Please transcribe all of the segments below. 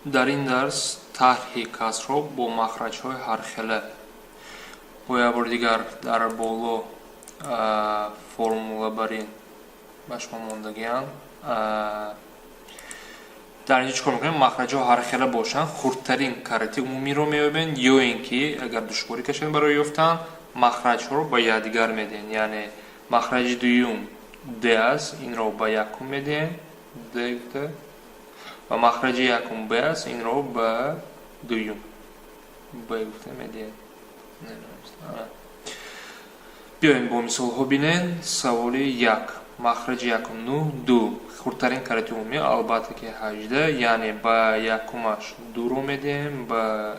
Дар ин дарс тарҳи касрҳо бо махраҷҳои ҳархела. Бо як бори дигар дар боло формула бар ин ба шумо мондагианд. Дар инҷо чӣ кор мекунем? Махраҷҳо ҳархела бошанд, хурдтарин карати умумиро меёбем, ё ин ки агар душворӣ кашед барои ёфтан, махраҷҳоро ба якдигар медиҳем. Яъне махраҷи дуюм д аст, инро ба якум медиҳем, д гуфта, ва махраҷи якум б аст, инро ба дуюм б гуфта медиҳем. Биёем, бо мисолҳо бинем. Саволи як: махраҷи якум нӯҳ, ду. Хурдтарин карати умумӣ, албатта ки, 18, яъне ба якумаш дуро медиҳем, ба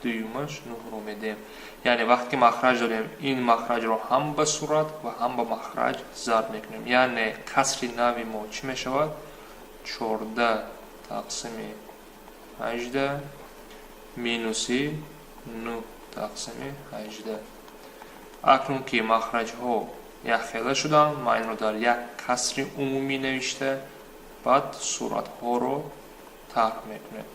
дуюмаш нӯҳро медиҳем. Яъне вақте ки махраҷ додем, ин махраҷро ҳам ба сурат ва ҳам ба махраҷ зарб мекунем. Яъне касри нави мо чӣ мешавад? 14 тақсими 18 минуси 9 тақсими 18. Акнун ки махраҷҳо якхела шуданд, ман инро дар як касри умумӣ навишта, баъд суратҳоро тарҳ мекунем.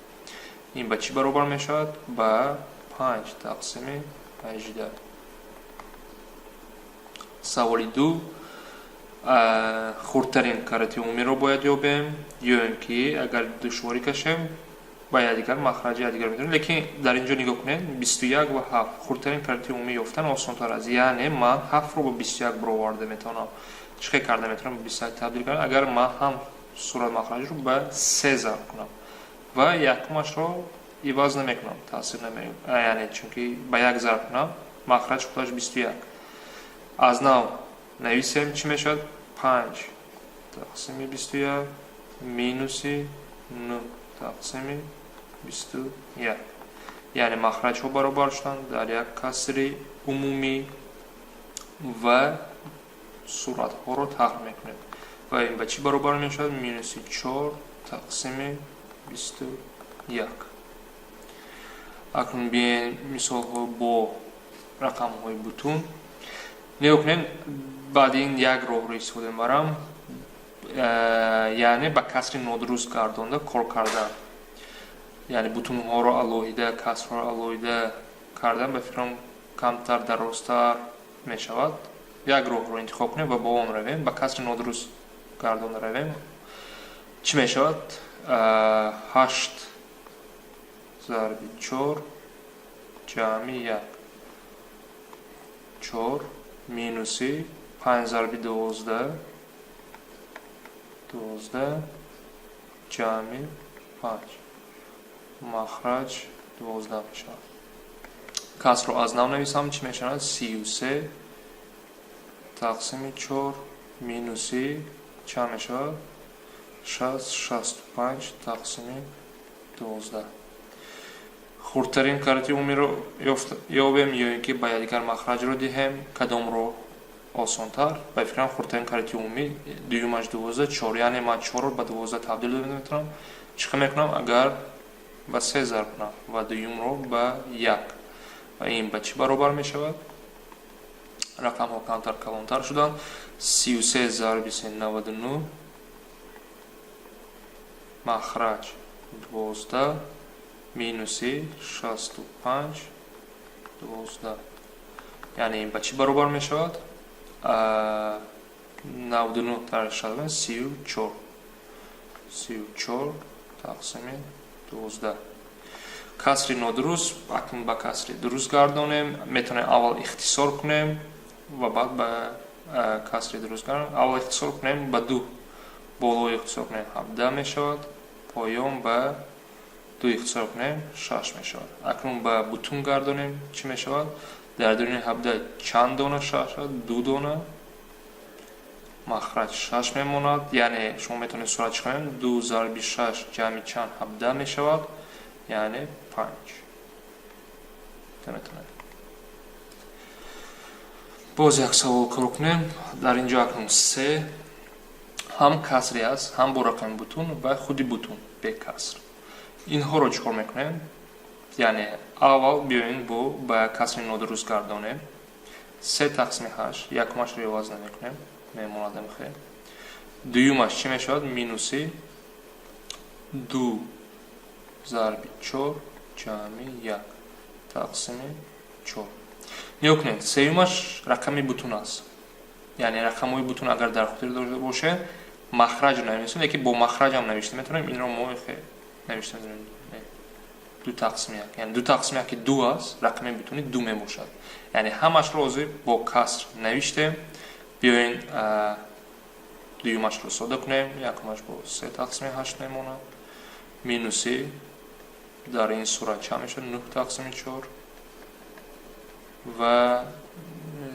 Ин ба чӣ баробар мешавад? Ба 5 тақсими 18. Саволи ду: хурдтарин карати умумиро бояд ёбем, ё ин ки агар душворӣ кашем, ба якдигар махраҷи якдигар метавонем. Лекин дар ин ҷо нигоҳ кунед: 21 ва 7. Хурдтарин карати умумӣ ёфтан осонтар аст, яъне ман ҳафтро ба 21 бароварда метавонам. Чӣ хел карда метавонам ба 21 табдил кардам? Агар ман ҳам сурат махраҷро ба се зарб кунам ва якумашро иваз намекунам, таъсир наме, яъне чунки ба як зарб кунам, махраҷ худаш 21. Аз нав нависем, чӣ мешавад? 5 тақсими 21 минуси 9 тақсими 21. Яъне махраҷҳо баробар шуданд дар як касри умумӣ ва суратҳоро тарҳ мекунем. Ва ин ба чӣ баробар мешавад? Минуси 4 тақсими 21. Акнун биёем мисолҳо бо рақамҳои бутун. Нигоҳ кунед, баъди ин як роҳро истифода мебарам, яъне ба касри нодуруст гардонда кор кардан, яъне бутунҳоро алоҳида, касрҳоро алоҳида кардан, ба фикрам, камтар дарозтар мешавад. Як роҳро интихоб кунем ва бо он равем. Ба касри нодуруст гардонда равем, чӣ мешавад? Ҳашт зарби чор ҷамъи як, чор, минуси панҷ зарби 12, 12 ҷамъи панҷ, махраҷ 12 мешавад. Касрро аз нав нависам, чӣ мешавад? 33 тақсими чор минуси чанд мешавад? 65 тақсими 12. Хурдтарин карати умумиро ёбем ё ин ки ба якдигар махраҷро диҳем, кадомро осонтар? Ба фикрам, хурдтарин карати умумӣ: дуюмаш 12, чор. Яъне ман чорро ба 12 табдил дода метавонам. Чӣ хел мекунам? Агар ба се зарб кунам ва дуюмро ба як. Ва ин ба чӣ баробар мешавад? Рақамҳо камтар калонтар шуданд. 33 зарби се, 99, махраҷ 12, минуси 65, 12. Яъне ин ба чӣ баробар мешавад? 99 дар шадван, 34, 34 тақсими 12. Касри нодуруст акнун ба касри дуруст гардонем. Метавонем аввал ихтисор кунем ва баъд ба касри дуруст гардонем. Аввал ихтисор кунем: ба ду боло ихтисор кунем, 17 мешавад, поён ба ду ихтисор кунем, шаш мешавад. Акнун ба бутун гардонем, чӣ мешавад? Дар даруни 17 чанд дона шаш? Ду дона. Махраҷ шаш мемонад. Яъне шумо метавонед сурат чӣ кунем? Ду зарби шаш ҷамъи чанд? 17 мешавад, яъне панҷ метавонем. Боз як савол кор кунем. Дар ин ҷо акнун се ҳам касре аст, ҳам бо рақами бутун ва худи бутун бе каср. Инҳоро чӣ кор мекунем? Яъне аввал биёем бо ба касри нодуруст гардонем. Се тақсими ҳашт, якумашро иваз намекунем, мемонад амхе. Дуюмаш чӣ мешавад? Минуси ду. зарби чор ҷамъи як тақсими чор. Нигоҳ кунед, сеюмаш рақами бутун аст. Яъне рақамҳои бутун агар дар хотир дошта бошед, махраҷ нависем, лекин бо махраҷам навишта метавонем. Инро мо навишта метавонем ду тақсими як, яъне ду тақсими як, ки ду аст, рақами бутуни ду мебошад. Яъне ҳамашро ҳозир бо каср навиштем. Биёен, дуюмашро сода кунем. Якумаш бо се тақсими ҳашт мемонад, минуси дар ин сурат чанд мешавад? Нӯҳ тақсими чор. Ва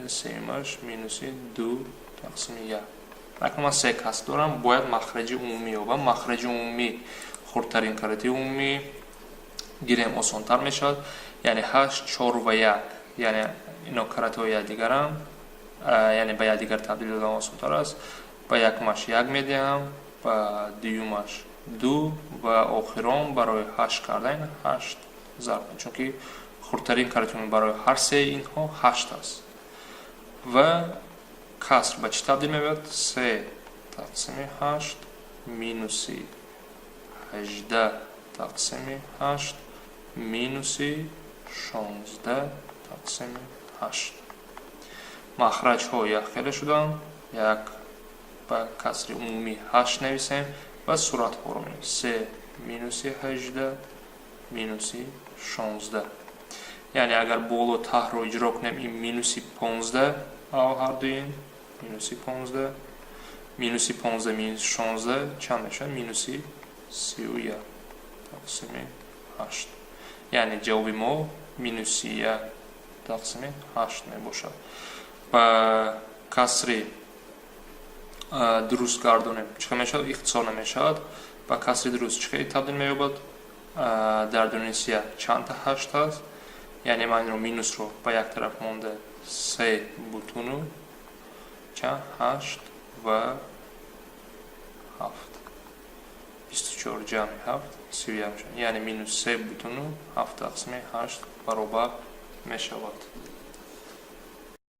сеюмаш минуси ду тақсими як. Акнун ман се каср дорам, бояд махраҷи умумӣ ёбам. Махраҷи умумӣ, хурдтарин карати умумӣ гирем, осонтар мешавад. Яъне ҳашт, чор ва як, яъне ино каратҳои якдигарам, яъне ба якдигар табдил додан осонтар аст. Ба якумаш як медиҳам, ба дуюмаш ду ва охирон барои ҳашт кардан ҳашт зарб, чунки хурдтарин карати умумӣ барои ҳар сеи инҳо ҳашт аст. Ва каср ба чӣ табдил меёбад? Се тақсими ҳашт минуси 18 тақсими ҳашт минуси 16 тақсими ҳашт. Махраҷҳо якхела шуданд. Як ба касри умумӣ ҳашт нависем ва суратҳоро менависем: се минуси 18 минуси 16. Яъне агар боло таҳро иҷро кунем, ин минуси 15, ҳардуи ин минуси 15, минуси 15 минуси 16 чанд мешавад? Минуси 31 тақсими ҳашт. Яъне ҷавоби мо минуси як тақсими ҳашт мебошад. Ба касри дуруст гардонем, чӣ хел мешавад? Ихтисор намешавад. Ба касри дуруст чӣ хел табдил меёбад? Дар дуруни як чандта ҳашт аст? Яъне ман инро, минусро ба як тараф монда, се бутуну чанд? Ҳашт ва ҳафт. 24 ҷамъи ҳафт 31 мешавад. Яъне минус се бутуну ҳафт тақсими ҳашт баробар мешавад.